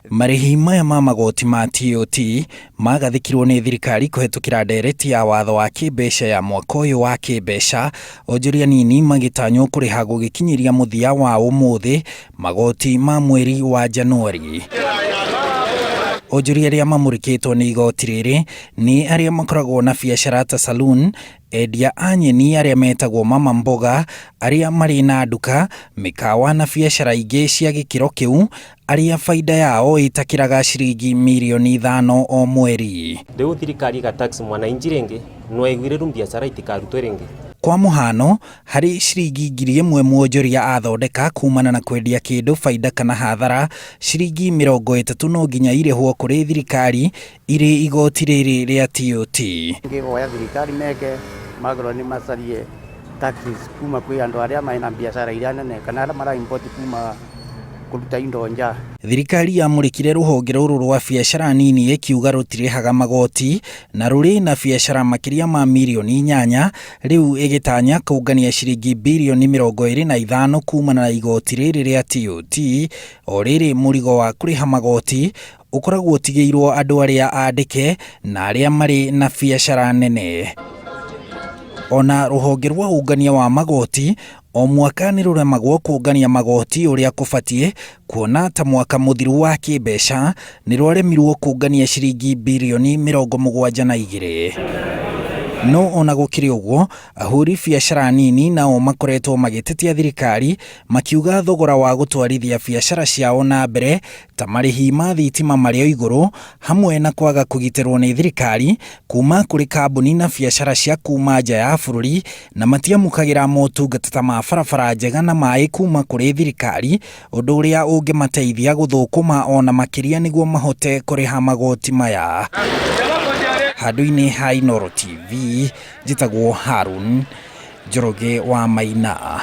Marĩhi maya ma magoti ma TOT magathĩkirwo nĩ thirikari kũhetũkĩra ndereti ya watho wa kĩmbeca ya mwaka ũyũ wa kĩmbeca, onjoria anini magĩtanywo kũrĩha gũgĩkinyĩria mũthia wa ũmũthĩ magoti ma mweri wa Januari. Onjoria arĩa mamũrĩkĩtwo nĩ igoti rĩrĩ nĩ arĩa makoragwo na biacara ta saloon, endia a nyeni arĩa metagwo mama mboga, arĩa marĩ na nduka, mĩkawa na biacara ingĩ cia gĩkĩro kĩu, arĩa baida yao ĩtakĩraga ciringi mirioni 5 o mweri. Riu thirikari iga tax mwananchi ringi nwaiguire riu biacara itikarutwe ringi. Kwa mũhano, harĩ ciringi 1,000 mwonjoria athondeka kumana na kwendia kĩndũ baida kana hathara, ciringi 30 no nginya irĩhwo kũrĩ thirikari irĩ igoti rĩrĩ rĩa TOT. Ngĩhoya thirikari meke magĩrĩirwo nĩ macarie taxes kuma kwĩ andũ arĩa mena biacara iria nene kana arĩa mara import kuma kũruta indo nja. Thirikari yamũrĩkire rũhonge rũrũ rwa biacara nini ĩkiuga rũtirĩhaga magoti na rũrĩ na biacara makĩria ma mirioni 8, rĩu ĩgĩtanya kũngania ciringi birioni 25 kumana na igoti rĩrĩ rĩa TOT. O rĩrĩ mũrigo wa kũrĩha magoti ũkoragwo ũtigĩirwo andũ arĩa andĩke na arĩa marĩ na biacara nene. Ona rũhonge rwa ũngania wa magoti o mwaka nĩ rũremagwo kũngania magoti ũrĩa kũbatiĩ, kuona ta mwaka mũthiru wa kĩmbeca nĩ rwaremirwo kũngania ciringi birioni 72. No ona gũkĩrĩ ũguo, ahũri biacara nini nao makoretwo magĩtetia thirikari makiuga thogora wa gũtwarithia biacara ciao na mbere ta marĩhi ma thitima marĩ o igũrũ hamwe na kwaga kũgitĩrwo nĩ thirikari kuma kũrĩ kambuni na biacara cia kuma nja ya bũrũri, na matiamũkagĩra motungata ta ma barabara njega na maĩ kuma kũrĩ thirikari, ũndũ ũrĩa ũngĩmateithia gũthũkũma ona makĩria nĩguo mahote kũrĩha magoti maya. Handũ-inĩ ha Inooro TV, njĩtagwo Harun Njoroge wa Maina.